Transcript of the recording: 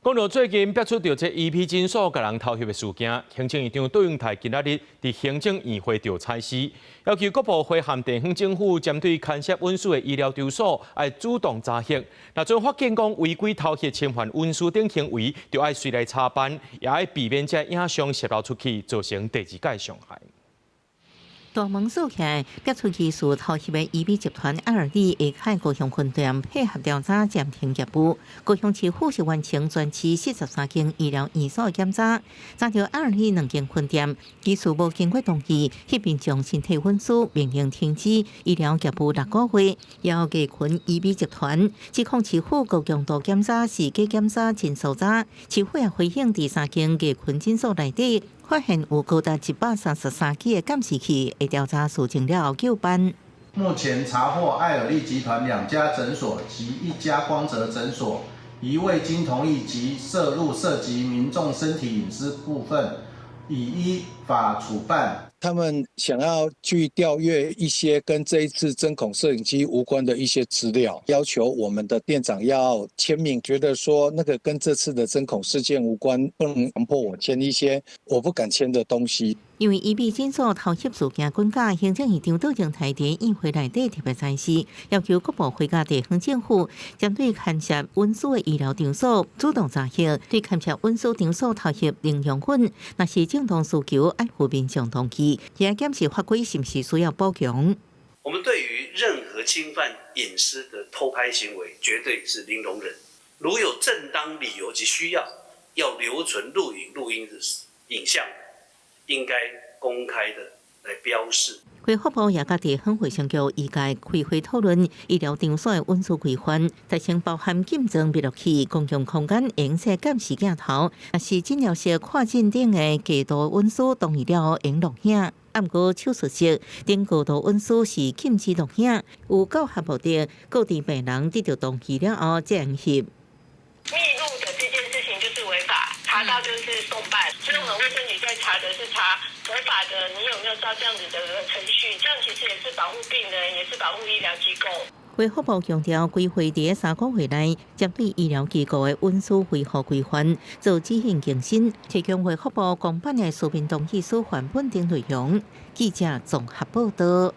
講到最近爆出著這醫美診所共人偷翕的事件，行政院長卓榮泰今仔日佇行政院會著採司，要求國部會和地方政府針對牽涉隱私的醫療場所，愛主動查核。若準發現講違規偷翕侵犯隱私等行為，就愛隨來查辦，也愛避免這影像洩露出去，造成第二擺傷害。大門鎖起來，爆出疑似偷翕的醫美集團愛爾利下凱高雄分店配合調查暫停業務。高雄市府是完成全市43間醫療院所的檢查，查著愛爾利兩間分店，疑似無經過同意，翕民眾身體隱私，命令停止醫療業務6個月。要藝群醫美集團指控市府高強度檢查是假檢查真搜查，市府也回應佇三間藝群診所內底，發現有高達133支的監視器，會調查事情了後究辦。目前查獲愛爾利集團兩家診所及一家光澤診所，疑未經同意即攝錄涉及民眾身體隱私部分，已依法處辦。他們想要去調閱一些跟這一次針孔攝影機無關的一些資料，要求我們的店長要簽名，覺得說那個跟這次的針孔事件無關，不能強迫我簽一些我不敢簽的東西。因為醫美診所偷翕事件滾架，行政院長卓榮泰佇院會內底特別指示，要求國部會佮地方政府針對牽涉隱私的醫療場所主動查核，對牽涉隱私場所偷翕零容忍，若是正當需求，愛予民眾同意，也檢視法規是毋是需要補強。我們對於任何侵犯隱私的偷拍行為，絕對是零容忍。如有正當理由及需要，要留存錄影、錄音的影像，應該公開的來標示。衛福部也佮地方衛生局醫界開會討論醫療場所的隱私規範，提升包含禁裝密錄器、公共空間會使監視鏡頭，若是診療室看診等的高度隱私同意了後會錄影。啊，毋過手術室等高度隱私是禁止錄影，有教學目的，告知病人得著同意了後才會翕。密錄的這件事情就是違法，查到就是送辦。所以我們衛生局在查的是查違法的，你有沒有照這樣子的程序？這樣其實也是保護病人，也是保護醫療機構。衛福部強調，規劃佇3個月內，針對醫療機構的隱私維護規範做指引更新，提供衛福部公版的書面同意書範本等內容。記者綜合報道。